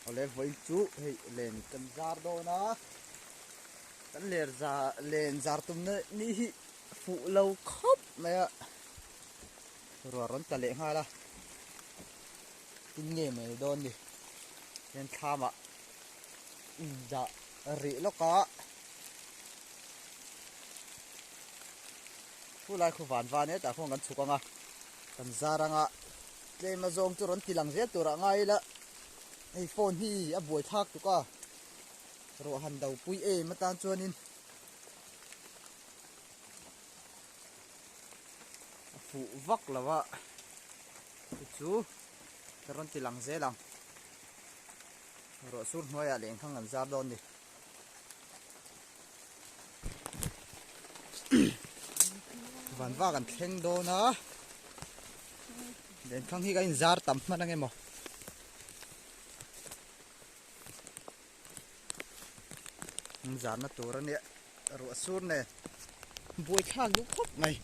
Awle vawiin chu hei len kan zar dawn a, kan ler za len zar tumna ni hi fuh lo khawp mai a, ruah rawn tla leh nghal a, tin nge mai dawn ni, hian thlamah indah rih lawk a. Thu lai khu van van e tah khuan kan chhuk ang a, kan zar ang a, tlem a zawng chu rawn ti lang zel tur ah ngai ila hei phone hi a buai thlak tuk a, ruah han do pui em atan chuanin a fuh vak lo a, chu chu ka rawn ti lang zel ang, ruah sur hnuaiah lehkha kan zar dawn a ni. Vanva kan thleng dawn a lenkhang hi kan inzar tam hman ang emaw inzarna tur a nia ruah sur nen buaithlak duh khawp mai.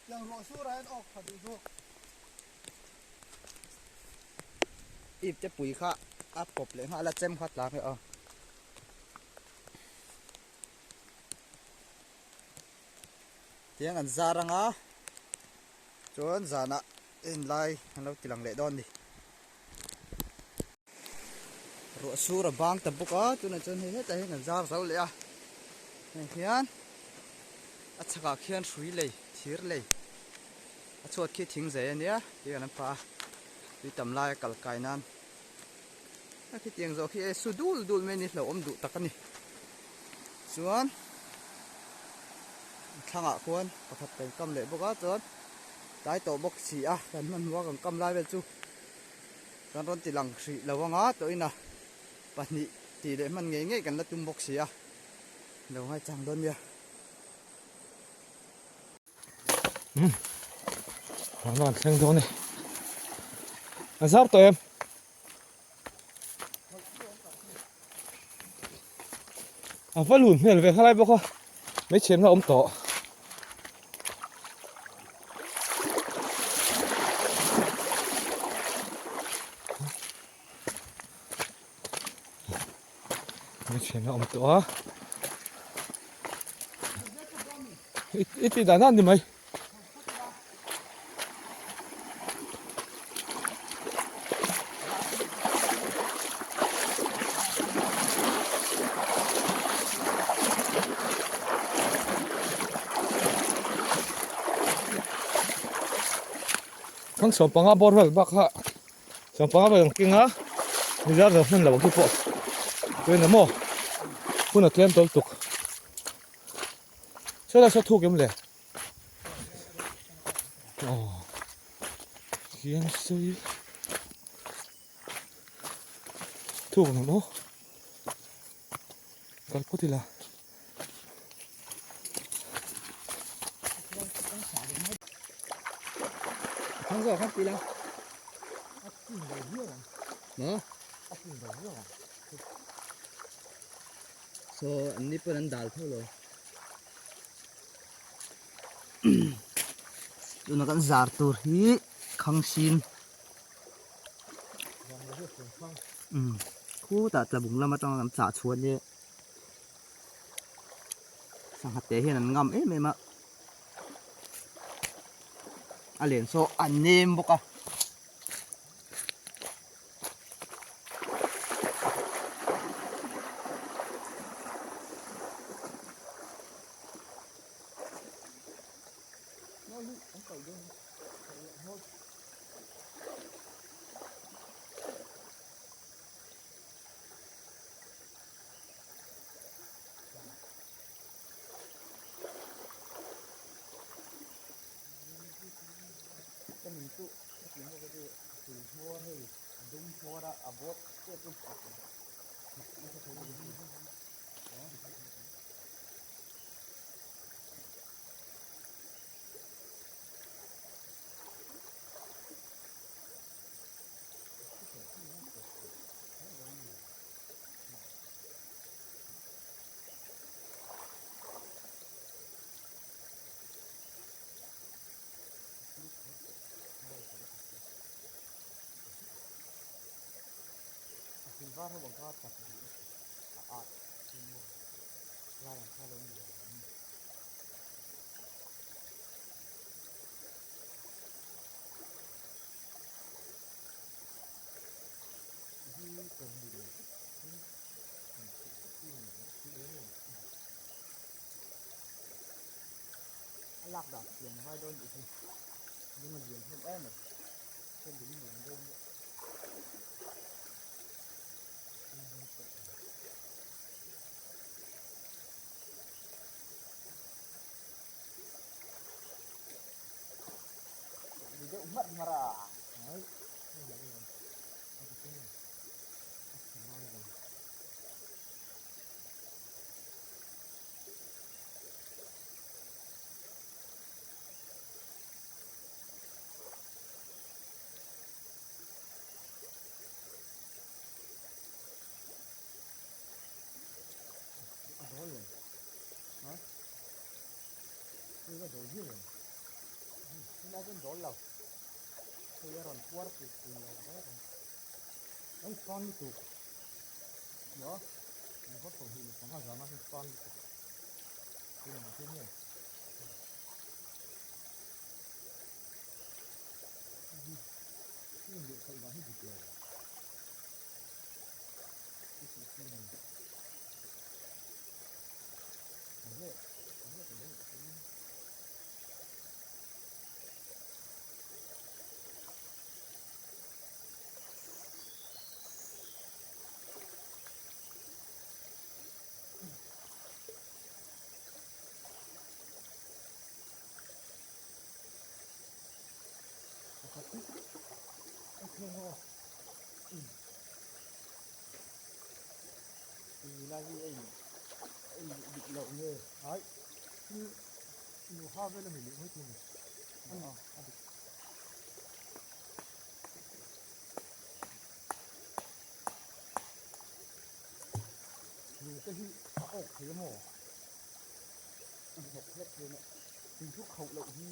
Tiang ruah surah hian awk tha duh zawk. Ip te pui kha a pawp leh nghal a chem kha tlang leh aw. Tiang an zar anga chuan zanah en lai an lo ti lang leh dawn ni. Ruah sur a bang ta bawk a tunah chuan hei hetah hian kan zar zo leh a heng hian a chhakah khian hrui lei thir lei a chhuat khi thing zai a nia tih kan an phah a tui tam laia kal kai nan a khitiang zawh khi e su dul dul mai a ni hlauhawm duh tak a ni chuan a thlangah khuan pakhat kan kam leh bawk a chuan tlai tawh bawk si a kan hmanhmawh a kan kam lai vel chu. Kan rawn ti lang hrih lo anga tawhin a pahnih tih leh hman ngei ngei kan la tum bawk si a, lo ngaichang dawn nia. Umm an an thleng dawn e a zar tawh em a va lun hmel ve khalai bawk a hmeichhiamna awm tawh. Hmeichhiamna awm tawh a i tih dan dan ni mai. Thang sawmpanga bawr vel bak kha sawmpanga vel ang keng a ni zar zo hman lo ang khi pawh tuin emaw hun a tlem tawl tuk saw lai saw thuk em le. Aw hian sawi thuk ang maw kal phawt ila. Thang zawk khan tila. Maw? So an ni pawn an dal tho lo. Tuna kan zar tur hi khangsin khutah tlabung lam atanga kan chah chhuah nia sangha te hian an ngam em em a a len saw a nem bawk a. var ho ang kha chat duh a a at chuan maw lai ang kha lo ni lo ang. A lak dah thiam a ngai dawn tih hi lung a lian hlawm em mai ka lung lian dawn deuh. Ni deuh hmarh hmarh a. A dawl lo. Ha? Hei a dawl viau em? Tunah chuan dawl lo. Hei a rawn puar put pun lo reng reng. An fan lutuk. Maw? An va 25 zana hian fan lutuk. Tunah hian nge? Hei leh khalh dan hi dik lo. Tui lai hi a in a in duh dik loh nge ai thil nu ha vel a ni leh mai thei a ni a dik. Lung te hi a awk thei a maw? A hnawk hlek dawn a tui chu khauh loh hi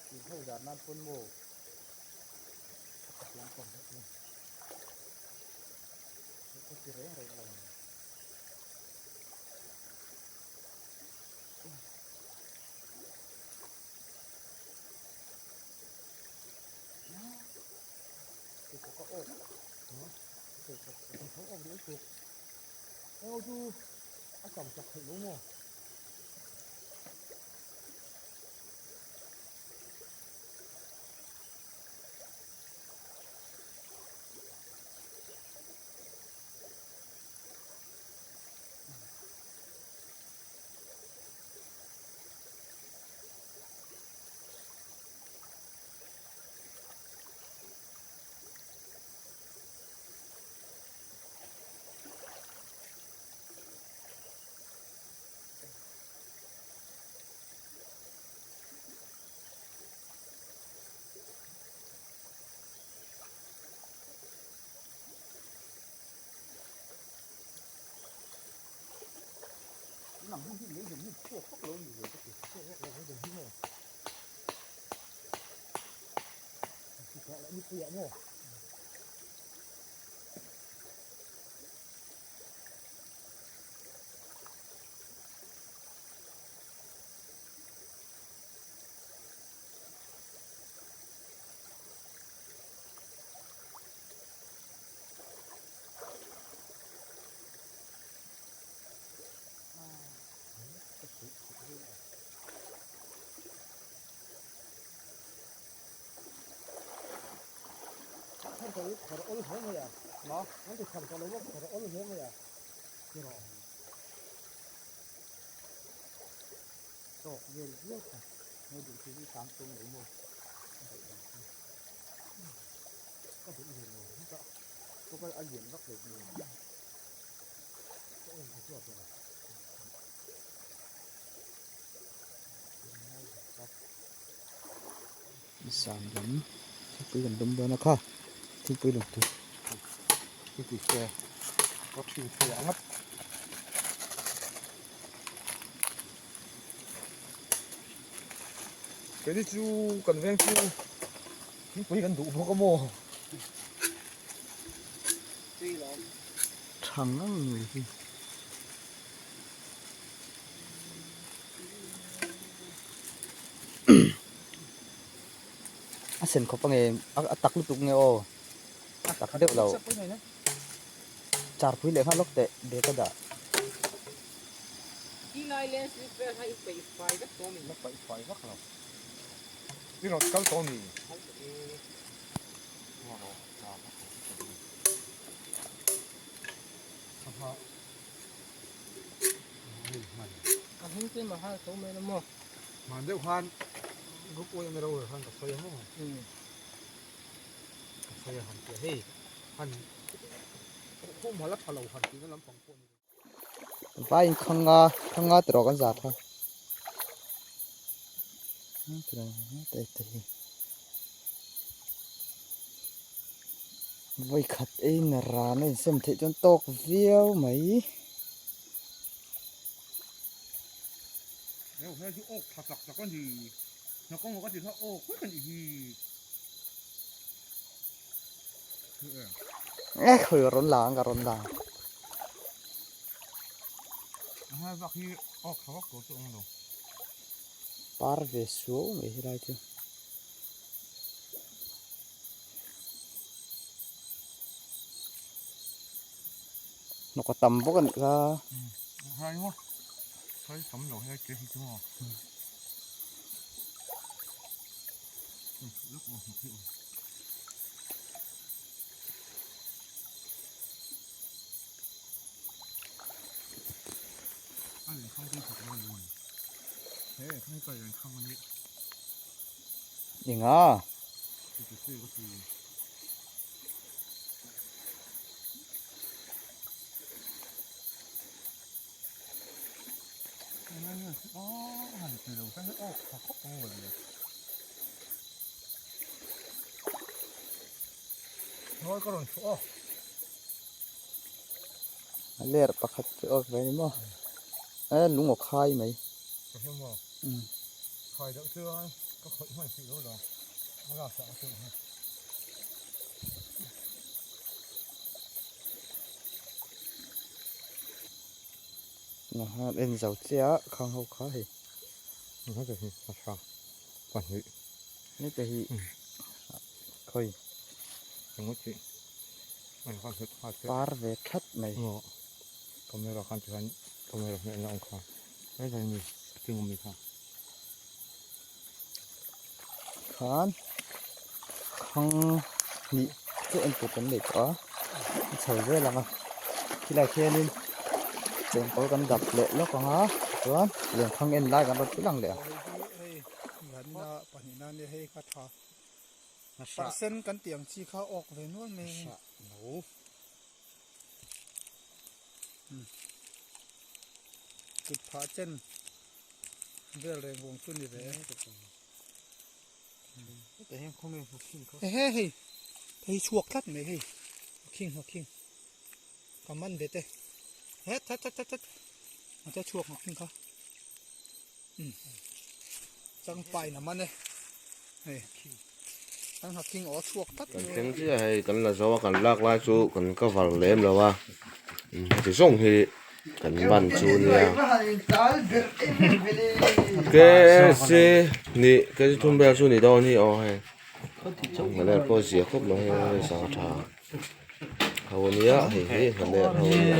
tui ho zar nan pawn maw a khat lampang hi chu ka ti reng reng lo. Pheikhawk a awk pheikhawk a awk duh lutuk eng chu a tam chak theih lo maw. Nang hun hi lei dum hi chhuak vak lo ni ve ka ti. Chhuak vak lo mai dum hi maw? Chutah lah nipui ah maw? Thar ka khawr awl hle mai a, an ti thar ka lo a khawr awl hle mai a. Tawk vel viau kha hei duh chu hi sang tum lo maw a daih dan chu ka duh ve lo ringawt a pawh a lian vak lo hmel ka en ang chu a ber a Zan lam thingpui kan dawm dawn a kha thingpui lawm tur thingpui te ka thin thei ang a. Keini chu kan veng chu thingpui kan duh bawk a maw. Tha ngang mai hi. A sen khawp ange a tak lutuk nge aw a tak deuh lo char pui leh nghal lawk teh bag a dah. Vai in khang nga khang nga tiraw kan zat kha vawi khat eiin a ran a insem theih chuan tawk viau mai. E khawi ka rawn la ang ka rawn la ang. Par ve suau mai helai chu. Hnawk a tam bawk a nih kha. Enga? A ler pakhat chu awk ve ni maw e lung aw khai mai en zo chiah a khang ho kha hei heta hi khawi par ve that mai. Khan khang hnih chiah en tur kan nei tawh a a chho zel ang a khilai khianin chengkawl kan dap leh lawk ang a chuan lenkhang en lai kan rawn ti lang leh ang. Kut phah chen vel reng vawng chu ni ve e he hei hei chhuak tlat mai hei nghing nghing ka man bet e het het het het het a che chhuak nghing kha changpai na man e hei kan nghing aw chhuak tlat Kan thleng chiah hei kan la zo a kan lak lai chu kan cover lem lo a heti zawng hi kan ban chu nia KFC nih kg thum vel chu ni dawn hi aw hei nghaler pawh zia khawp mai hei sangha tha ho ania hei hi nghaler ho ania.